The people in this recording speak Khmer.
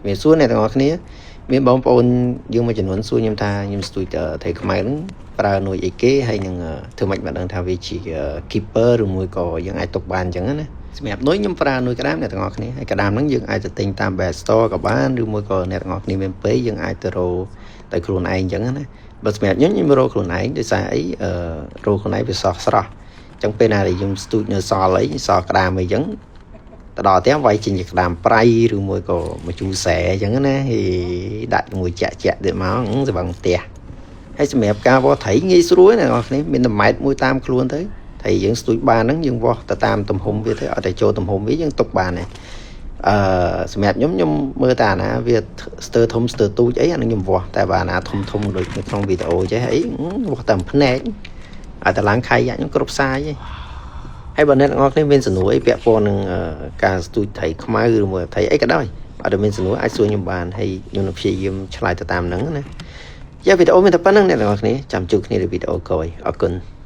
មានសួរអ្នកទាំងអស់គ្នាមានបងប្អូនយើងមួយចំនួនសួរខ្ញុំថាខ្ញុំស្ទូចត្រីខ្មៅហ្នឹងប្រើនុយអីគេហើយនឹងធ្វើម៉េចបានដឹងថាវាជា keeper ឬមួយក៏យើងអាចទុកបានអញ្ចឹងណាសម្រាប់នុយខ្ញុំប្រើនុយក្តាមអ្នកទាំងអស់គ្នាហើយក្តាមហ្នឹងយើងអាចទៅទិញតាម Best Store ក៏បានឬមួយក៏អ្នកទាំងអស់គ្នាមានពេលយើងអាចទៅរកតែខ្លួនឯងអញ្ចឹងណាបើសម្រាប់ខ្ញុំខ្ញុំរកខ្លួនឯងដោយសារអីអឺរកខ្លួនឯងវាសោះស្រស់អញ្ចឹងពេលណាដែលខ្ញុំស្ទូចនៅសល់អីសល់ក្តាមអីអញ្ចឹងទៅដល់ផ្ទះវាយចេញជាក្តាមប្រៃឬមួយក៏ម្ជូរស្រែអញ្ចឹងណាហេដាក់ជាមួយចាក់ចាក់ទៀតមកស្បឹងផ្ទះហើយសម្រាប់ការវាស់ត្រីងាយស្រួលណាអ្នកនរគ្នាមានតែម៉ែត្រមួយតាមខ្លួនទៅត្រីយើងស្ទូចបានហ្នឹងយើងវាស់ទៅតាមទំហំវាទៅឲ្យតែចូលទំហំវាយើងទុកបានដែរអឺសម្រាប់ខ្ញុំខ្ញុំមើលតាណាវាស្ទើរធំស្ទើរទូចអីអានឹងខ្ញុំវាស់តែបើអាណាធំធំដូចនៅក្នុងវីដេអូចេះអីវាស់តាមភ្នែកឲ្យតែឡើងខៃយ៉ាខ្ញុំគ្រប់សាយឯងហើយបើអ្នកទាំងអស់គ្នាមានសំណួរអីពាក់ព័ន្ធនឹងការស្ទូចត្រីខ្មៅឬមួយត្រីអីក៏ដោយបើតែមានសំណួរអាចសួរខ្ញុំបានហើយខ្ញុំនឹងព្យាយាមឆ្លើយទៅតាមហ្នឹងណាយ៉ាវីដេអូមានតែប៉ុណ្្នឹងអ្នកទាំងអស់គ្នាចាំជួបគ្នានៅវីដេអូក្រោយអរគុណ។